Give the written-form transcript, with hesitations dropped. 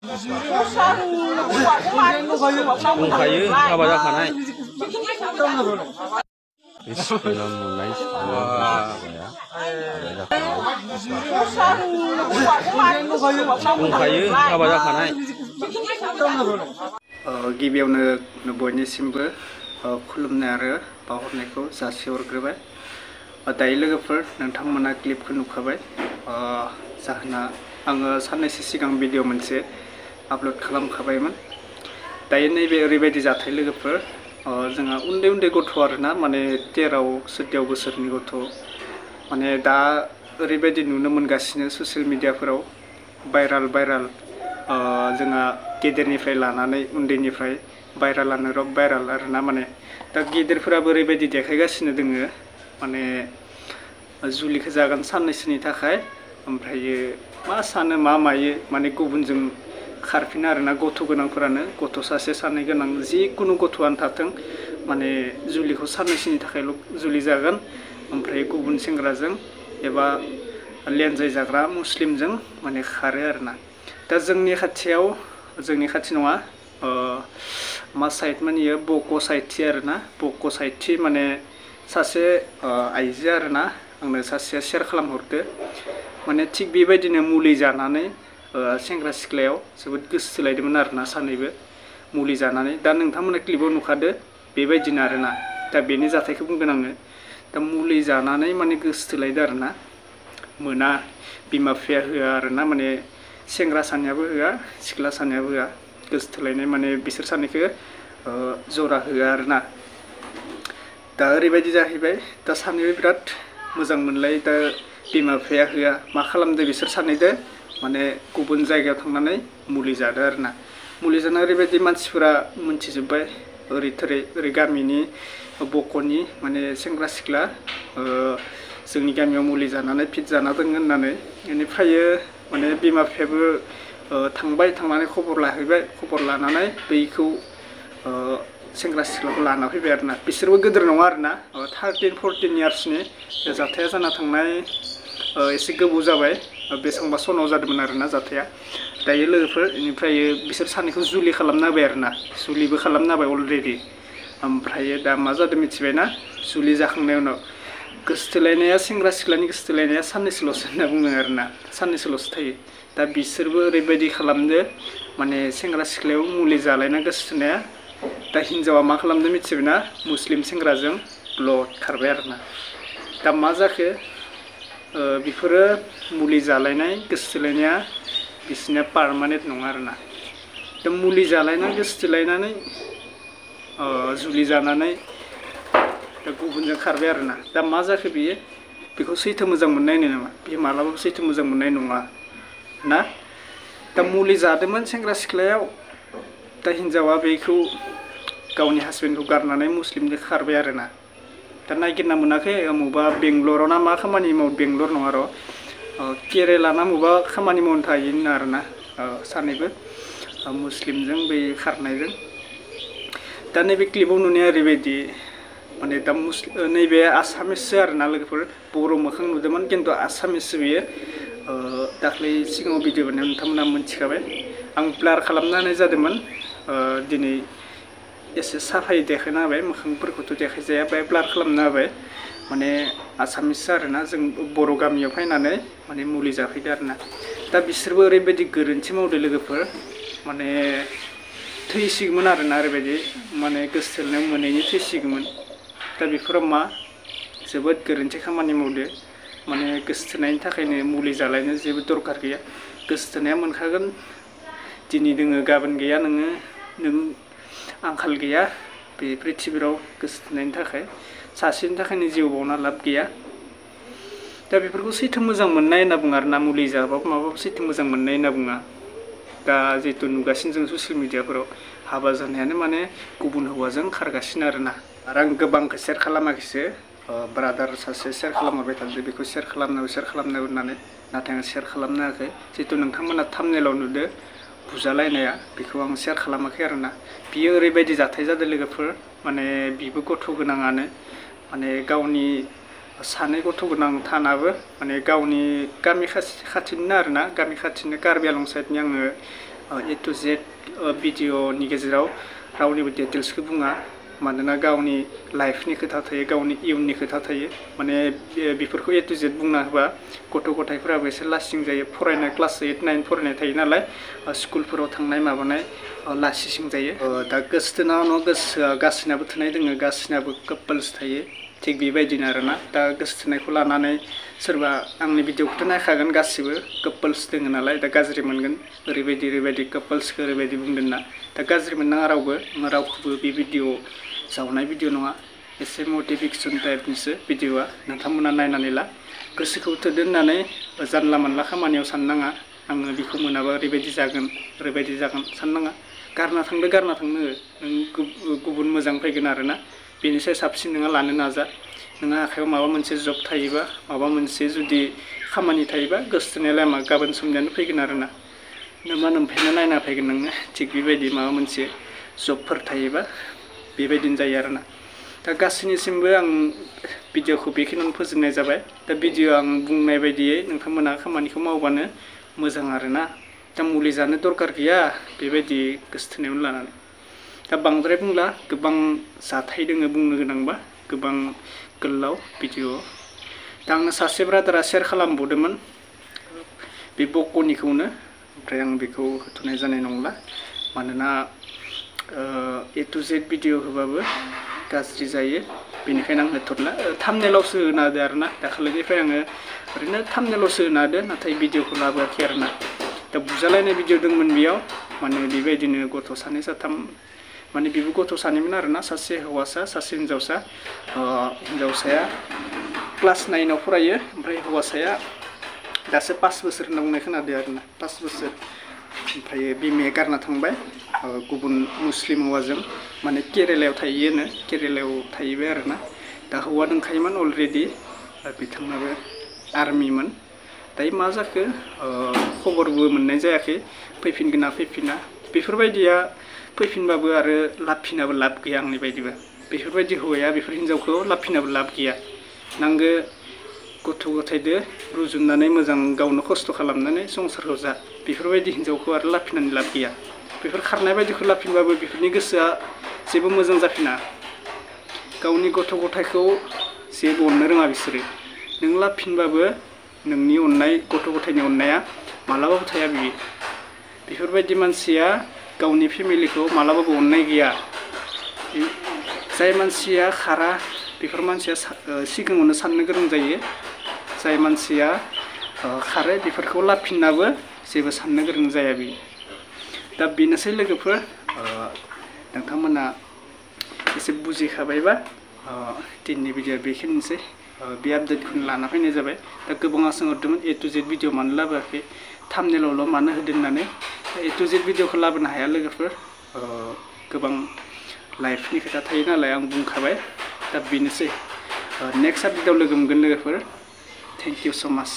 दंखायो हाबा जाखानाय सिख्ला मोननाय दंखायो हाबा जाखानाय गिबियावनो बयनिसिमबो खुलुमनाय आरो बावहरनायखौ जासिहरग्रोबाय। दायो लोगोफोर नोंथांमोना क्लिपखौ नुखाबाय। जाहोना आङो साननैसो सिगां भिडिअ मोनसे आपल'ड खालामखाबायमोन। दायो नैबे ओरैबायदि जाथाय लोगोफोर, जोंहा उन्दै गथ' आरोना, माने 13-14 बोसोरनि गथ', माने दा ओरैबायदि नुनो मोनगासिनो ससियेल मिडियाफोराव भाइराल जोंहा गेदेरनिफ्राय लानानै उन्दैनिफ्राय भाइरालानो रक भाइराल आरोना। माने दा गेदेरफोराबो ओरैबायदि देखायगासिनो दोङो, माने जुलिखौ जागोन साननैसोनि थाखाय, ओमफ्रायो मा सानो मा मायो, माने गुबुनजों खारफिनो आरोना। गथ' गोनांफोरानो, गथ' सासे सानै गोनां जिखुनु गथ'आनो थाथों, माने जुलिखौ साननैसोनि थाखायल' जुलि जागोन, ओमफ्राय गुबुन सेंग्राजों एबा लेनजाय जाग्रा मुस्लिमजों माने खारो आरोना। दा जोंनि खाथि नङा, मा साइडमोन इयो, बक' साइडथि आरोना। बक' साइडथि माने सासे आइजो आरोना, आंनो सासेया शेयार खालामहरदो। माने थिग बेबायदिनो मुलि जानानै सेंग्रा सिख्लायाव जोबोद गोसो थोलायदोंमोन आरोना सानैबो मुलि जानानै। दा नोंथांमोना क्लिपाव नुखादो बेबायदिनो आरोना। दा बेनि जाथायखौ बुंगोन आङो। दा मुलि जानानै माने गोसो थोलायदों आरोना, मोना, बिमा बिफाया होआ आरोना, माने सेंग्रा सानैयाबो होआ, सिख्ला सानैयाबो होआ। गोसो थोलायनाय माने बिसोर सानैखौ जरा होआ आरोना। दा ओरैबायदि जाहैबाय, दा सानैबो बिराद मोजां मोनलाय, दा बिमा बिफाया होआ। मा खालामदो बिसोर सानैदो, माने गुबुन जायगायाव थांनानै मुलि जादो आरोना। मुलि जाना ओरैबायदि मानसिफोरा मोनथिजोब्बाय, ओरै गामिनि बक'नि माने सेंग्रा सिख्ला जोंनि गामियाव मुलि जानानै फिट जाना दङ होननानै। बेनिफ्राय माने बिमा बिफायाबो थांनानै खबर लाहैबाय। खबर लानानै बैखौ सेंग्रा सिख्लाखौ लाना फैबाय आरोना। बिसोरबो गिदिर नङा आरोना, 13-14 इयार्सनि। जाथाया जाना थांनाय एसे गोबाव जाबाय, बेसेबांबा सनाव जादोंमोन आरोना जाथाया। दायो लोगोफोर, बेनिफ्राय बिसोर सानैखौ जुलि खालामना होबाय आरोना, जुलिबो खालामना होबाय अलरेडि। ओमफ्राय दा मा जादों मिथिबायना, जुलि जाखांनायनि उनाव गोसो थोलायनाया, सेंग्रा सिख्लानि गोसो थोलायनाया साननैसोल'सो होनना बुङो आरोना, साननैसोल'सो थायो। दा बिसोरबो ओरैबायदि खालामदो, माने सेंग्रा सिख्लायाव मुलि जालायना गोसो थोनाया, दा हिन्जावा मा खालामदो मिथिबायना, मुस्लिम सेंग्राजों ब्लड खारबाय आरोना। दा मा जाखो, बेफोरो मुलि जालायनाय गोसो थोलायनाया बिसोरनिया पारमानेन्ट नङा आरोना। दा मुलि जालायना गोसो थोलायनानै जुलि जानानै दा गुबुनजों खारबाय आरोना। दा मा जाखो बियो, बेखौ सैथो मोजां मोननाय नामा? बे मालाबाबो सैथो मोजां मोननाय नङा ना। दा मुलि जादोंमोन सेंग्रा सिख्लायाव, दा हिन्जावा बेखौ गावनि हासबेन्डखौ गारनानै मुस्लिमजों खारबाय आरोना। दा नायगिरना मोनाखै, बबेबा बेंगलराव ना मा खामानि मावो, बेंगलर नङा र', केरेला ना बबेबा खामानि मावनो थाहैनो आरोना सानैबो मुस्लिमजों बै खारनायजों। दा नैबे क्लिपाव नुनाया ओरैबायदि, माने दा नैबे आसामिससो आरोना लोगोफोर, बर' मोखां नुदोंमोन खिन्थु आसामिससो बियो। दाख्लै सिगाङाव भिडिअ बानायनायाव नोंथांमोना मोनथिखाबाय। आं ब्लार खालामना होनाय जादोंमोन, दिनै एसे साफायै देखायना होबाय, मोखांफोरखौथ' देखायजाया, बाय ब्लार खालामना होबाय। माने आसामिससो आरोना, जों बर' गामियाव फैनानै माने मुलि जाफैदो आरोना। दा बिसोरबो ओरैबायदि गोरोन्थि मावदो लोगोफोर, माने थैसिगौमोन आरोना, ओरैबायदि माने गोसो थोलायनायाव मोनैनि थैसिगौमोन। दा बेफोराव मा जोबोद गोरोन्थि खामानि मावदो। माने गोसो थोनायनि थाखायनो मुलि जालायनो जेबो दरखार गैया। गोसो थोनाया मोनखागोन, दिनै दोङो गाबोन गैया, नों आंखाल गैया बे प्रिथिबिराव। गोसो थोनायनि थाखाय सासेनि थाखायनो जिउ बावना लाब गैया। दा बेफोरखौ सैथो मोजां मोननाय होनना बुङो आरोना, मुलि जाबाबो माबाबो सैथो मोजां मोननाय होनना बुङा। दा जिहेतु नुगासिनो जों ससियेल मिडियाफोराव, हाबा जानायानो माने गुबुन हौवाजों खारगासिनो आरोना। आरो आं गोबांखौ शेयार खालामाखैसो, ब्रादार सासे शेयार खालामहरबाय थादों, बेखौ शेयार खालामनांगौ होननानै, नाथाय आं शेयार खालामनो हायाखै। जिहेतु नोंथांमोना थाम्बनेलाव नुदो बुजालायनाया, बेखौ आं शेयार खालामाखै आरोना। बियो ओरैबायदि जाथाय जादों लोगोफोर, माने बिबो गथ' गोनाङानो, माने गावनि सानै गथ' गोनां थानाबो, माने गावनि गामि खाथिनिनो आरोना, गामि खाथिनि कार्बि आलं साइडनि आङो A to Z भिडिअनि गेजेराव रावनिबो डिटेल्सखौ बुङा मानोना गावनि लाइफनि खोथा थायो गावनि इयुननि खोथा थायो माने बेफोरखौ A to Z बुंना होबा गथ' गथायफोराबो एसे लासिं जायो फरायनाय क्लास 8, 9 फरायनाय थायो नालाय स्कुलफोराव थांनाय माबानाय लासिं जायो दा गोसोथोना गोसोआ गासिनाबो थोनाय दोङो गासिनाबो कापोल्स थायो थिग बेबायदिनो आरोना दा गोसोथोनायखौ लानानै सोरबा आंनि भिडिअखौथ' नायखागोन गासिबो कापोल्स दोङो नालाय दा गाज्रि मोनगोन ओरैबायदि कापोल्सखौ ओरैबायदि बुंदों ना दा गाज्रि मोननाङा रावखौबो बे भिडिअ जावनाय भिडिअ नङा एसे मटिभेसन टाइपनिसो भिडिअआ नोंथांमोना नायनानै ला गोसोखौ थोदो होननानै जानला मोनला खामानियाव साननाङा आङो बेखौ मोनाबा ओरैबायदि जागोन साननाङा गारना थांनो नों गुबुन मोजां फैगोन आरोना बेनिसाय साबसिन नोङा लानो नाजा नोंहा आखायाव माबा मोनसे जब थायोबा माबा मोनसे जुदि खामानि थायोबा गोसोथोनाय लामा गाबोन समनियानो फैगोन आरोना नोमा नोमफायना नायना फैगोन नोंनो थिग बेबायदि माबा मोनसे जबफोर थायोबा बेबायदिनो जायो आरोना दा गासैनिसिमबो आं भिडिअखौ बेखिनियावनो फोजोबनाय जाबाय दा भिडिअ आं बुंनाय बायदियै नोंथांमोना खामानिखौ मावबानो मोजां आरोना दा मुलि जानो दरकार गैया बेबायदि गोसोथोनायावनो लानानै दा बांद्राय बुंला गोबां जाथाय दोङो बुंनो गोनांबा गोबां गोलाव भिडिअ दा आंनो सासे ब्रादारा शेयार खालामबावदोंमोन बे बक'निखौनो ओमफ्राय आं बेखौ होथ'नाय जानाय नंला मानोना A to Z भिडिअ होबाबो गाज्रि जायो बेनिखायनो आं होथ'ला थाम्बनेइलावसो होना होदो आरोना दाखालिनिफ्राय आङो ओरैनो थाम्बनेइलावसो होना होदो नाथाय भिडिअखौ लाबोआखै आरोना दा बुजालायनाय भिडिअ दंमोन बेयाव माने बेबायदिनो गथ' सानै साथाम माने बेबो गथ' सानैमोन आरोना सासे हौवासा सासे हिन्जावसा हिन्जावसाया क्लास 9 आव फरायो ओमफ्राय हौवासाया दासो 5 बोसोर होनना बुंनाय खोनादों आरोना 5 बोसोर ओमफ्राय बिमाया गारना थांबाय गुबुन मुस्लिम हौवाजों माने केरेलायाव थाहैबाय आरोना दा हौवा दंखायोमोन अलरेडि बिथांनाबो आर्मिमोन दायो मा जाखो खबरबो मोननाय जायाखै फैफिनगोन ना फैफिना बेफोरबायदिया फैफिनबाबो आरो लाबफिनाबो लाब गैया आंनि बायदिबा बेफोरबायदि हौवाया बेफोर हिन्जावखौ लाबफिनाबो लाब गैया नांगो गथ' गथायदो रुजुननानै मोजां गावनो खस्थ' खालामनानै संसारखौ जा बेफोरबायदि हिन्जावखौ आरो लाबफिननानै लाब गैया बेफोर खारनाय बायदिखौ लाबफिनबाबो बेफोरनि गोसोआ जेबो मोजां जाफिना गावनि गथ' गथायखौ जेबो अननो रोङा बिसोरो नों लाबफिनबाबो नोंनि अननाय गथ' गथायनि अननाया मालाबाबो थाया बेफोरबायदि मानसिया गावनि फेमिलिखौ मालाबाबो अननाय गैया जाय मानसिया खारा बेफोर मानसिया सिगाङावनो साननो गोरों जायो जाय मानसिया खारो बेफोरखौ लाबफिननाबो जेबो साननो गोरों जाया बियो दा बेनोसै लोगोफोर नोंथांमोना एसे बुजिखाबायबा दिनैनि भिडिअ बेखिनिसै बे आपडेटखौनो लाना फैनाय जाबाय दा गोबाङा सोंहरदोंमोन A to Z भिडिअ मानो लाबोआखै थाम्बनेइलावल' मानो होदों होननानै A to Z भिडिअखौ लाबोनो हाया लोगोफोर गोबां लाइफनि खोथा थायो नालाय आं बुंखाबाय दा बेनोसै नेक्स्ट आपडेटआव लोगो मोनगोन लोगोफोर थेंक इउ स' माच